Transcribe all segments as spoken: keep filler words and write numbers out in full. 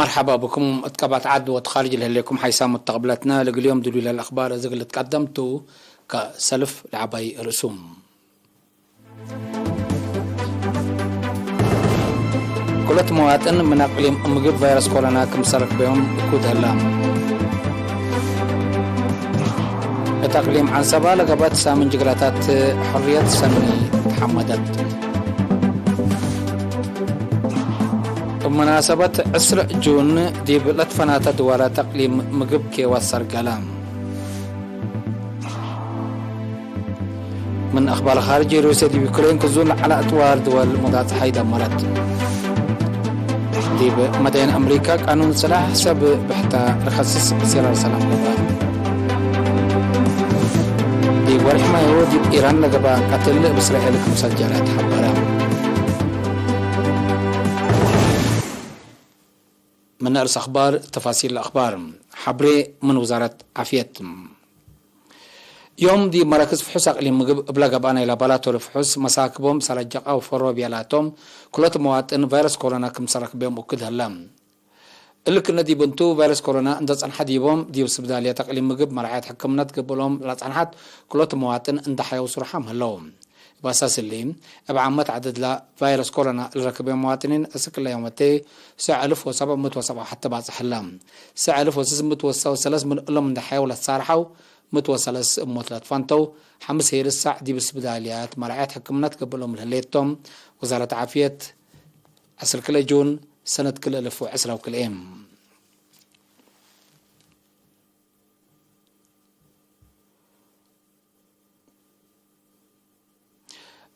መርሐባ ብኩም እት ቀባት ዐድ ወእት ካርጅ ለህሌኩም ሓይሳም ወተቅብለትነ። ለእግል ዮም ድሉይ ለልአክባር እዝግ ልትቀደም ቱ። ከሰልፍ ለዐባይ ርእሱም። ኩለት መዋጥን ምን አቅሊም ምግብ ቫይረስ ኮሮና ክምሰል ረክበዮም እኩድ ህላ። እት አቅሊም ዐንሰባ ለገበት ሳምን ጅግራታት ሕርየት ሰኒ ተሐመደት። እብ መናሰበት ዕስር ጁን ዲብ ለትፈናተ ድዋላት አቅሊም ምግብ ኬዋት ሰርገለ። ምን አኽባር ኻርጅ፣ ሩስየ ዲብ ዩክሬን ክዙን ለዐለ አጥዋር ድወል ሙዳጽሐይ ደመረት። ዲብ መዳይን አምሪካ ቃኑን ስላሕ ሰብ ብሕተ ለከስስ ሲራር ሰላም ገብአ። ዲብ ወርሕ ማዮ ዲብ ኢራን ለገብአ ቀትል እብ እስራኤል ክምሰል ጀረ ተሐበረ። ምን አርእስ አኽባር፣ ተፋሲል አኽባር። ሐብሬ ምን ውዛረት ዓፍየት። ዮም ዲብ መራክዝ ፍሑስ አቅሊም ምግብ እብለ ገብአ ናይ ላባላቶሪ ፍሑስ መሳክቦም ሰለጀቃ ወፈሮ ብያላቶም ኩለት መዋጥን ቫይረስ ኮሮና ክምሰል ረክበዮም እኩድ ህለ። እሊ ክነ ዲብ እንቱ፣ ቫይረስ ኮሮና እንደ ጸንሐ ዲቦም ዲብ ስብዳልየት አቅሊም ምግብ መርዓየት ሕክምነት ገብእሎም ለጸንሐት ኩለት መዋጥን እንደ ሐየው ሱርሓም ህለው። እብ አሳስ እሊ፣ እብ ዓመት ዐደድ ለቫይረስ ኮሮና ለረክበ መዋጥኒን እስክ ለዮመቴ ሰዕ አልፍ ወሰብዕ ምእት ወሰብዓ ወሐተ ባጽሕ ህለ። ሰዕ አልፍ ወስስ ምእት ወሰለስ ምን እሎም እንደ ሐየው ለትሳርሐው፣ ምእት ወሰለስ እብ ሞት ለትፈንተው፣ ሐምስ ሄርስ ሳዕ ዲብ ስብዳልያት መርዓየት ሕክምነት ገብእሎም ለህሌቶም፣ ወዛረት ዓፍየት፣ ዐስር ክልኤ ጁን ሰነት ክልኤ አልፍ ወዕስራ ወክልኤ።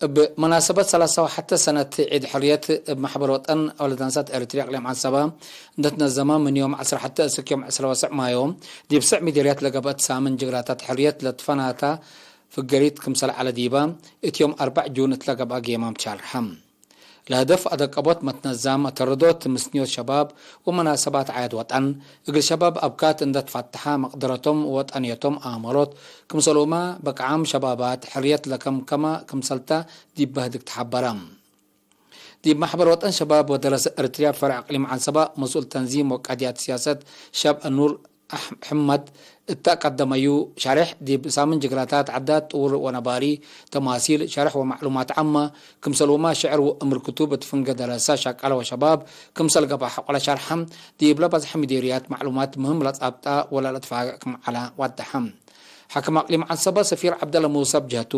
እብ መናሰበት ሰላሳ ወሐተ ሰነት ዒድ ሕርየት፣ እብ መሕበር ወጠን አውለድ አንሳት ኤረትርያ አቅሊም ዐንሰበ እንደ ትነዘመ፣ ምን ዮም ዐስር ሐተ እስክ ዮም ዕስራ ወሰዕ ማዮ፣ ዲብ ስዕ ሚደርያት ለገብአት ሳምን ጅግራታት ሕርየት ለትፈናተ ፍገሪት ክምሰል ዐለ ዲበ፣ እት ዮም አርበዕ ጁን እት ለገብአ ጌማም ትሻርሐ። ለሀደፍ አደቀቦት መትነዛም፣ አተረዶት ምስንዮት ሸባብ ወመናሰባት ዓያድ ወጠን፣ እግል ሸባብ አብካት እንደ ትፈተሐ፣ መቅደረቶም ወወጠንየቶም አመሮት፣ ክምሰልሁመ በቅዓም ሸባባት ሕርየት ለከምከመ ክምሰልተ ዲብ በህድግ ተሐበረ። ዲብ መሕበር ወጠን ሸባብ ወደረሰ ኤረትርያ ፈርዕ አቅሊም ዐንሰበ፣ መስኡል ተንዚም ወቀድያት ስያሰት ሸብ አኑር አሕ-፣ ሕመድ እተ ቀደመዩ ሸሬሕ፣ ዲብ ሳምን ጅግራታት ዓዳት ጥውር ወነባሪ፣ ተማሲል፣ ሸርሕ ወመዕሉማት ዓመ፣ ክምሰልሁመ ሽዕር ወእምር ክቱብ እት ፍንገ ደረሰ ሸቀለ ወሸባብ ክምሰል ገብአ ሐቆለ ሸርሐ፣ ዲብለ በዝሐ ሚዴርያት መዕሉማት ምህም ለጻብጠ ወለለትፋገዕ ክም ዐለ ወደሐ። ሓክም አቅሊም ዐንሰበ ሰፊር ዐብደለ ሙሰ እብ ጀህቱ፣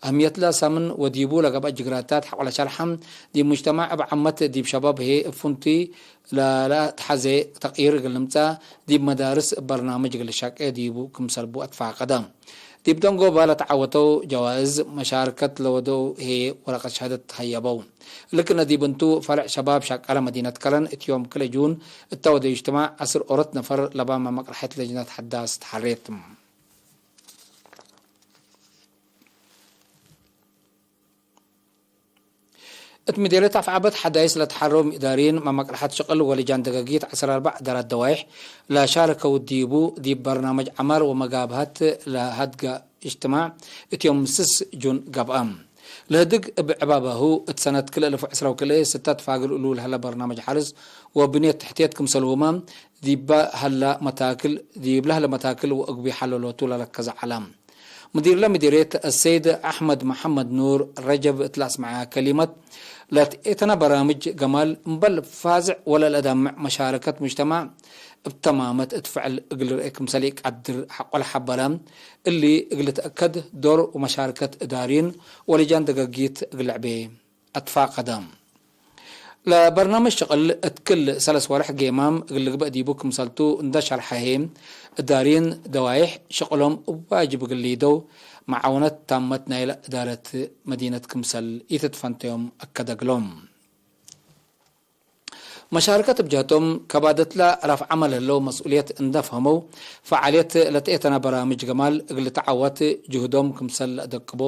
አህምየትለ ሳምን ወዲቡ ለገብአ ጅግራታት ሐቆለ ሸርሐ፣ ዲብ ሙጅተማዕ እብ ዓመት ዲብ ሸባብ ህዬ እብ ፍንቱይ ለለአትሐዜ ተቅይር እግል ልምጸእ፣ ዲብ መዳርስ እብ በርናምጅ እግል ልሸቄ ዲቡ ክምሰል ቡ አትፋቀደ። ዲብ ደንጎበ ለተዓወተው ጀዋእዝ መሻርከት ለወደው ህዬ ወረቀት ሸሃደት ሀየበው። እሊ ክነ ዲብ እንቱ፣ ፈርዕ ሸባብ ሸቀለ መዲነት ከረን እት ዮም ክልኤ ጁን እተ ወደ እጅትማዕ ዐስር ኦሮት ነፈር ለባመ መቅረሐት ለጅነት ሐዳስ ተሐሬት። እት ምዴርየት አፍዐበት ሐዳይስ ለተሐረው እዳርይን መመቅረሐት ሽቅል ወልጃን ደገጊት ዐስር አርበዕ እዳራት ደዋይሕ ለሻርከው ዲቡ፣ ዲብ በርናመጅ ዐማር ወመጋብሀት ለሀድገ እጅትማዕ እት ዮም ስስ ጁን ገብአ። ለህድግ እብ ዕባበሁ እት ሰነት ክልኤ አልፍ ወዕስራ ወክልኤ ስተት ፋግል እሉ ለሀለ በርናመጅ ሐርስ ወብንየት ተሕትየት ክምሰልሁመ ዲበ ሀለ መታክል፣ ዲብለ ሀለ መታክል ወእግቢ ሐለሎቱ ለለከዘ ዐለ። ምዲርለ ምዲርየት አሰይድ አሕመድ መሐመድ ኑር ረጀብ እት ለአስመዐያ ከሊመት፣ ለትኤተነ በራምጅ ገማል እምበል ፋዝዕ ወለለአዳምዕ መሻረከት ሙጅተማዕ እብ ተማመት እት ፍዕል እግል ልርኤ ክምሰል ኢቀድር ሐቆለ ሐበረ። እሊ እግል ልትአከድ ዶር ወመሻረከት እዳርይን ወልጃን ደገጊት እግል ልዕቤ። አትፋቀደ። ለበርናምጅ ሽቅል እት ክል ሰለስ ወርሕ ጌማም እግል ልግበእ ዲቡ ክምሰልቱ እንደ ሸርሐ ህዬ፣ እዳርይን ደዋይሕ ሽቅሎም እብ ዋጅብ እግል ሊደው መዓውነት ታመት ናይለ እዳረት መዲነት ክምሰል ኢትትፈንተዮም አከደ እግሎም። መሻርከት እብ ጀህቶም፣ ከባደትለ ረፍዐመ ለህለው መስኡልየት እንደ ፈህመው፣ ፈዓልየት ለትኤተነ በራምጅ ገማል እግል ልትዓወት ጅሁዶም ክምሰል ለአደቅቦ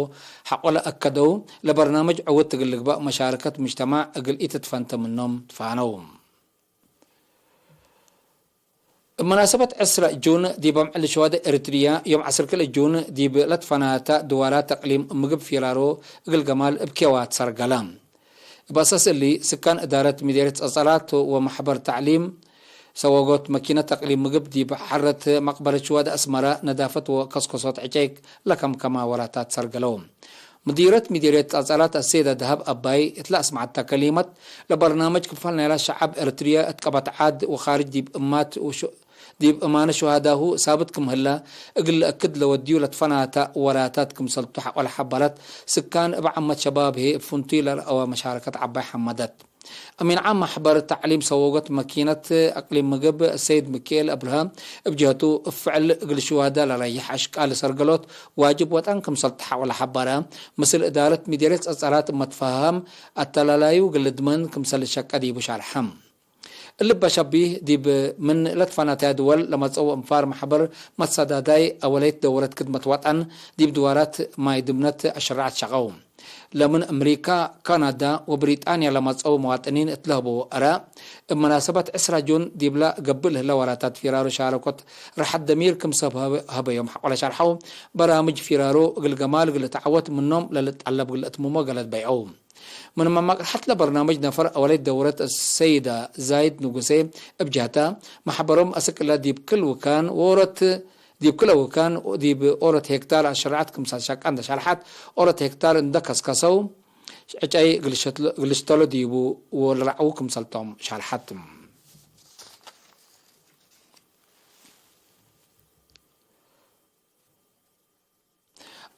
ሐቆ ለአከደው፣ ለበርናምጅ ዕውት እግል ልግበእ መሻርከት ሙጅተማዕ እግል ኢትትፈንተ ምኖም ትፋነው። እብ መናሰበት ዕስረ ጁን ዲብ አምዕል ሸዋደ ኤሪትርያ፣ ዮም ዐስር ክልኤ ጁን ዲብ ለትፈናተ ድዋላት አቅሊም ምግብ ፊራሮ እግል ገማል እብ ኬዋት ሰርገለ። እብ አሳስ እሊ፣ ስካን እዳረት ምዴርየት ጸጸራት ወመሕበር ተዕሊም ሰወጎት መኪነት አቅሊም ምግብ ዲብ ሐረት መቅበረት ሽወደ አስመረ ነዳፈት ወከስከሶት ዕጨይ ለከምከማ ወራታት ሰርገለው። ምዲረት ሚደርየት ጸጸራት አሰይደ ደሀብ አባይ እት ለአስመዐተ ከሊመት፣ ለበርናመጅ ክፋል ናይላ ሸዐብ ኤረትርየ እት ቀበት ዓድ ወካርጅ ዲብ እማት ወሹ-፣ ዲብ እማነ ሹሃዳሁ ሳብት ክም ህለ እግል ለእክድ ለወድዩ ለትፈናተ ወራታት ክምሰልቱ ሐቆለ ሐበረት። ስካን እብ ዓመት ሸባብ ህዬ እብ ፍንቱይ ለረአወ መሻረከት ዐባይ ሐመደት። አሚን ዓም መሕበር ተዕሊም ሰወጎት መኪነት አቅሊም ምግብ ሰይድ ሚካኤል አብርሃ እብ ጀህቱ፣ እብ ፍዕል እግል ሽዋዳ ለረይሕ አሽቃል ሰርገሎት ዋጅብ ወጠን ክምሰል ተሐቆለ ሐበረ። ምስል እዳረት ሚደርየት ጸጸራት መትፈሃም አተላላዩ እግል ልድመን ክምሰል ሸቀ ዲቡ ሻርሐ። እሊ በሸቢህ ዲብ ምን ለትፈናተያ ድወል ለመጽአው እንፋር መሕበር መትሰዳዳይ አወለይት ደውረት ክድመት ወጠን ዲብ ድዋራት ማይ ድምነት አሸራዐት ሸቀው። ለምን አምሪካ፣ ካናዳ ወብሪጣንያ ለመጽአው መዋጥኒን እት ለህበው አራእ፣ እብ መናሰበት ዕስራ ጁን ዲብለ ገብእ ለህለ ወራታት ፊራሮ ሻረኮት ርሐት ደሚር ክም ሰብ ሀበ-፣ ሀበዮም ሐቆለ ሸርሐው። በራምጅ ፊራሮ እግል ገማል እግል ልትዐወት ምኖም ለልትጠለብ እግል ልእትምሞ ገለድ በይዐው። ምን መማቅርሐት ለበርናምጅ ነፈር አወለይት ደውረት ሰይዳ ዛይድ ንጉሴ እብ ጀህተ፣ መሕበሮም አስክ እለ ዲብ ክል ውካን ወሮት ዲብ ክለ ውካን ዲብ ኦሮት ሄክታር አሸረዐት ክምሰል ሸቀ እንደ ሸርሐት፣ ኦሮት ሄክታር እንደ ከስከሰው ዕጨይ እግል ሽተሎ ዲቡ ወለረዐው ክምሰልቶም ሸርሐት።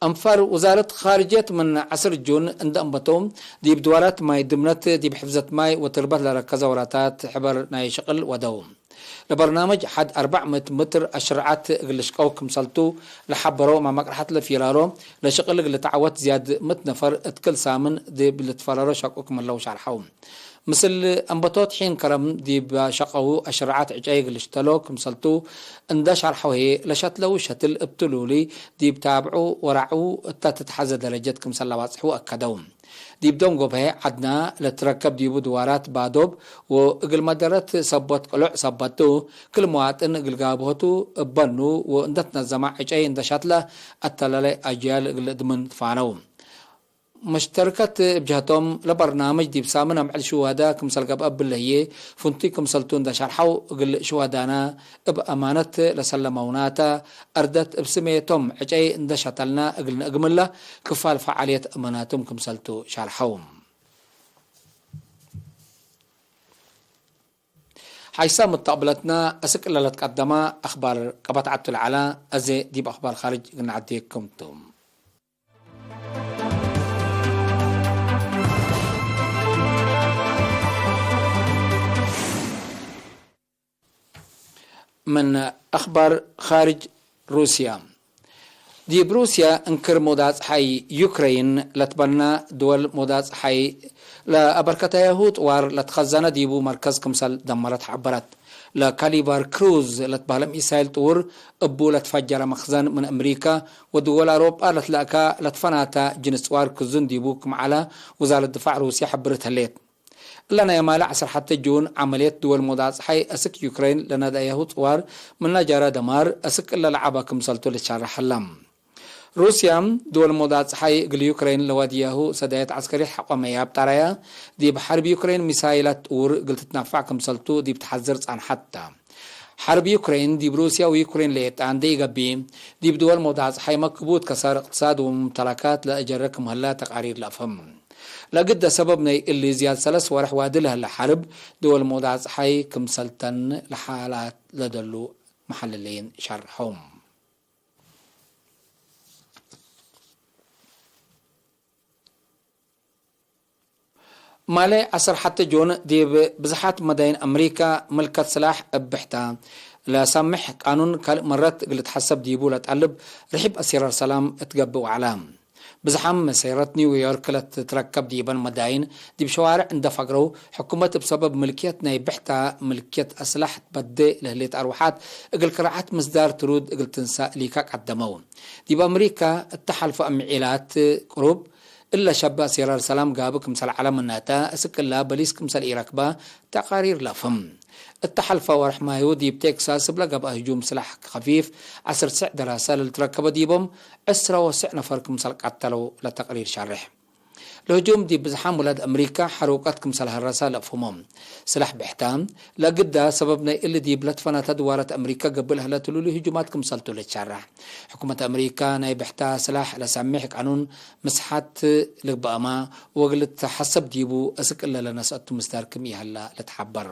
አንፋር ውዛረት ካርጅየት ምን ዐስር ጁን እንደ አንበተው፣ ዲብ ድዋራት ማይ ድምነት ዲብ ሕፍዘት ማይ ወትርበት ለረከዘ ወራታት ሕበር ናይ ሽቅል ወደው። ለበርናምጅ ሐድ አርበዕ ምእት ምትር አሽረዐት እግል ልሽቀው ክምሰልቱ ለሐበረው፣ መመቅርሐት ለፊራሮ ለሽቅል እግል ልትዐወት ዝያድ ምእት ነፈር እት ክል ሳምን ዲብ ልትፈረሮ ሸቁ ክም ህለው ሸርሐው። ምስል አንበቶት ሒን ከረም ዲብ ሸቀው አሽረዐት ዕጨይ እግል ልሽተሎ ክምሰልቱ እንደ ሸርሐው ህዬ፣ ለሸትለው ሸትል እብ ትሉሊ ዲብ ታብዑ ወራዕው እተ ትትሐዘ ደረጀት ክምሰል ለባጽሑ አከደው። ዲብ ዶንጎብሀ ዐድና ለትረከብ ዲቡ ድዋራት ባዶብ ወእግል መደረት ሰቦት ቅሉዕ ሰበቱ፣ ክል መዋጥን እግል ጋብሆቱ እበኑ ወእንደ ትነዘመ ዕጨይ እንደ ሸትለ አተላላይ አጅያል እግል እድምን ትፋነው። መሽተርከት እብ ጀህቶም፣ ለበርናምጅ ዲብ ሳምን አምዕል ሽዋዳ ክምሰል ገብአ እብለ ህዬ፣ ፍንቱይ ክምሰልቱ እንደ ሸርሐው፣ እግል ሽዋዳና እብ አማነት ለሰለመውናተ፣ አርደት እብ ስሜቶም ዕጨይ እንደ ሸተልና እግል ንእግምለ፣ ክፋል ፈዓልየት አማናቶም ክምሰልቱ ሸርሐው። ሐይሳ ሙተቅብለትና፣ አስክ እለ ለትቀደመ አክባር ቀበት ዐቱ ለዐለ፣ አዜ ዲብ አክባር ካርጅ እግል ነዐዴኩም ቱ። ምን አክባር ካርጅ ሩስያ። ዲብ ሩስያ እንክር ሞዳጽ ሐይ ዩክረይን ለትበና ድወል ሞዳጽ ሐይ ለአበርከተያሁ ጥዋር ለትኸዘነ ዲቡ መርከዝ ክምሰል ደመረት ሐበረት። ለካሊባር ክሩዝ ለትበህለ ሚሳይል ጥውር እቡ ለትፈጀረ መክዘን ምን አምሪካ ወድወል አውሮጳ ለትለአካ ለትፈናተ ጅንስ ጥዋር ክዙን ዲቡ ክም ዐለ ውዛረት ድፋዕ ሩስያ ሐብርት ህሌት። እለ ናይ የማለ ዐስር ሐቴ ጁን ዐመልየት ድወል ሞዳጽ ሐይ አስክ ዩክረይን ለነደአያሁ ጽዋር ምነ ጀረ ደማር አስክ እለ ለዐበ ክምሰልቱ ልትሸረሕ ህለ። ሩስያ ድወል ሞዳጽ ሐይ እግል ዩክረይን ለወድያሁ ሰዳየት ዐስከሪት ሐቆ መያብ ጠረየ፣ ዲብ ሐርብ ዩክረይን ሚሳይላት ጥውር እግል ትትነፈዕ ክምሰልቱ ዲብ ተሐዝር ጸንሐት ተ። ሐርብ ዩክሬን ዲብ ሩስያ ወዩክሬን ሌጠ እንዴ ኢገብእ፣ ዲብ ድወል መውዳጽ ሐይ መክቡት ከሰር እቅትሳድ ወሙምተለካት ለአጀረ ክም ህለ ተቃሪር ለአፍህም። ለግደ ሰበብ ናይ እሊ ዝያድ ሰለስ ወርሕ ዋዲ ለህለ ሐርብ፣ ድወል መውዳጽ ሐይ ክምሰልተን ለሓላት ለደሉ መሐልሊን ሸርሖም። ማሌ ዐስር ሐቴ ጆን ዲብ ብዝሓት መዳይን አምሪካ ምልከት ስላሕ እብ ብሕታ ለሰምሕ ቃኑን ካልእ መረት እግል ልትሐሰብ ዲቡ ለጠልብ ርሒብ አሲራር ሰላም እት ገብእ ወዐለ። ብዝሓም መሴረት ኒውዮርክ ለትትረከብ ዲበን መዳይን ዲብ ሸዋርዕ እንደ ፈግረው፣ ሕኩመት እብ ሰበብ ምልክየት ናይ ብሕታ ምልክየት አስላሕ ትበዴ ለህሌት አርወሓት እግል ክርዓት ምስዳር ትሩድ እግል ትንሳእ ሊካ ቀደመው። ዲብ አምሪካ እተ ሐልፈ አምዒላት ቅሩብ እለ ሸበ አሲራር ሰላም ጋብእ ክምሰል ዐለ ምናተ፣ እስክ እላ በሊስ ክምሰል ኢረክበ ተቃሪር ለአፍህም። እተ ሐልፈ ወርሕ ማዩ ዲብ ቴክሳስ እብ ለገብአ ህጁም ስላሕ ከፊፍ ዐስር ስዕ ደራሰ ለልትረከበ ዲቦም ዕስረ ወስዕ ነፈር ክምሰል ቀተለው ለተቅሪር ሸርሕ። ለህጁም ዲብ ብዝሓም ውላድ አምሪካ ሐሩቀት ክምሰል ሀረሰ ለአፍህሞ። ስላሕ ብሕታ፣ ለግዳ ሰበብ ናይ እሊ ዲብ ለትፈናተ ድዋረት አምሪካ ገብእ ለህለ ትሉሉ ህጁማት ክምሰልቱ ልትሸረሕ። ሕኩመት አምሪካ ናይ ብሕታ ስላሕ ለሳሚሕ ቃኑን ምስሓት ልግበአማ ወእግል ልትሐሰብ ዲቡ እስክ እለ ለነስአቱ ምስዳር ክም ኢሀላ ልትሐበር።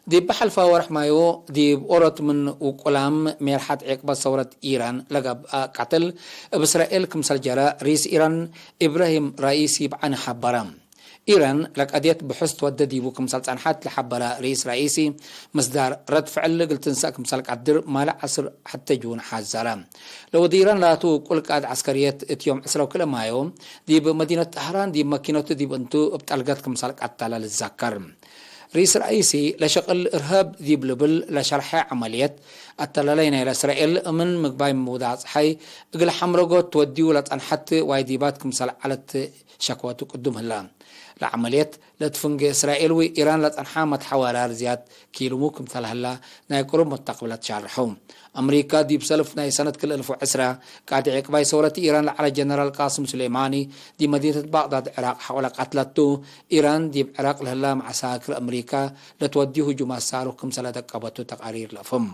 ዲብ ሐልፋ ወርሕ ማዩ፣ ዲብ ኦሮት ምን ውቁላም ሜርሐት ዔቅበት ሰውረት ኢራን ለገብአ ቀትል እብ እስራኤል ክምሰል ጀረ፣ ርኢስ ኢራን ኢብራሂም ራኢሲ ብዓኒ ሐበረ። ኢራን ለቀድየት ብሑስ ትወዴ ዲቡ ክምሰል ጸንሐት ለሐበረ ርኢስ ራኢሲ፣ ምስዳር ረድ ፍዕል እግል ትንሰእ ክምሰል ቀድር ማለ ዐስር ሐቴ ጁን ሐዘረ። ለወዲ ኢራን ላቱ ውቁል ቃእድ ዐስከርየት እት ዮም ዕስራ ወክልኤ ማዩ፣ ዲብ መዲነት ጠህራን ዲብ መኪነቱ ዲብ እንቱ እብ ጠልገት ክምሰል ቀተለ ልዘከር። ርኢስ ራኢሲ ለሸቅል እርሀብ ዲብ ልብል ለሸርሐ ዐመልየት፣ አተላላይ ናይለ እስራኤል ምን ምግባይ ምውዳቅ ጸሓይ እግል ሐምረጎ ትወድዩ ለጸንሐት ዋይዲባት ክምሰል ዐለት ሸክወቱ ቅዱም ህለ። ለዐመልየት ለትፍንጌ እስራኤል ወኢራን ለጸንሐ መትሐወራር ዝያድ ኪልሙ ክምሰል ህለ ናይ ቅሩብ ሙተቅብለት ሻርሐው። አምሪካ ዲብ ሰልፍ ናይ ሰነት ክልኤ እልፍ ወዕስራ ቃዲ ዔቅባይ ሰውረት ኢራን ለዐለ ጀነራል ቃስም ሱሌማኒ ዲብ መዲነት ባቅዳድ ዕራቅ ሐቆለ ቀትለቱ። ኢራን ዲብ ዕራቅ ለህላ መዐሳክር አምሪካ ለትወድዩ ህጁማት ሳሩክ ክምሰለ ደቀበቱ ተቃሪር ለአፍህም።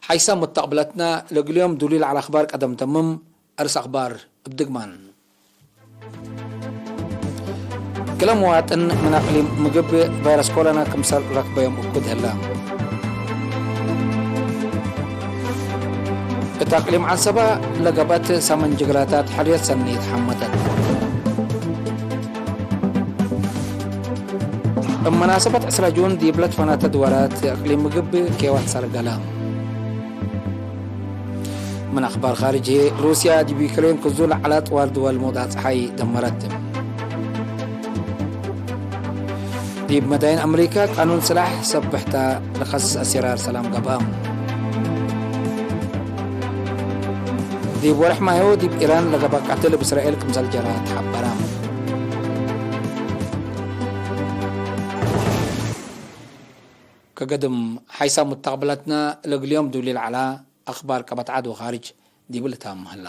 ሐይሳም ሙተቅብለትነ ለእግል ዮም ዱሊ ለዐለ አኽባር ቀደም ተምም። አርስ አኽባር እብ ድግማን። ክለ መዋጥን ምን አቅሊም ምግብ ቫይረስ ኮሮና ክምሰል ረክበዮም እኩድ ህለ። እት አቅሊም ዐንሰበ ለገብአት ሰመን ጅግራታት ሕርየት ሰኒ ተሐመተት። እብ መናሰበት ዕስራ ጁን ዲብ ለትፈናተ ድወራት እቅሊም ምግብ ኬዋት ሰርገለ። ምን አኽባር ኻርጅ ህዬ፣ ሩስያ ዲብ ዩክሬን ክዙ ለዐለ ጥዋር ድወል መውዳቅ ጸሓይ ደመረት። ዲብ መዳይን አምሪከ ቃኑን ስላሕ ሰብ ብሕታ ለከስስ አሲራር ሰላም ገብአ። ዲብ ወርሕ ማዮ ዲብ ኢራን ለገብአ ቀትል እብ እስራኤል ክምሰል ጀረ ተሐበረ። ከገድም ሐይሳ ሙተቅብለትነ ለእግል ዮም ዱሊ ለዐለ አኽባር ቀበት ዐድ ወኻርጅ ዲብ ልታም ሀላ።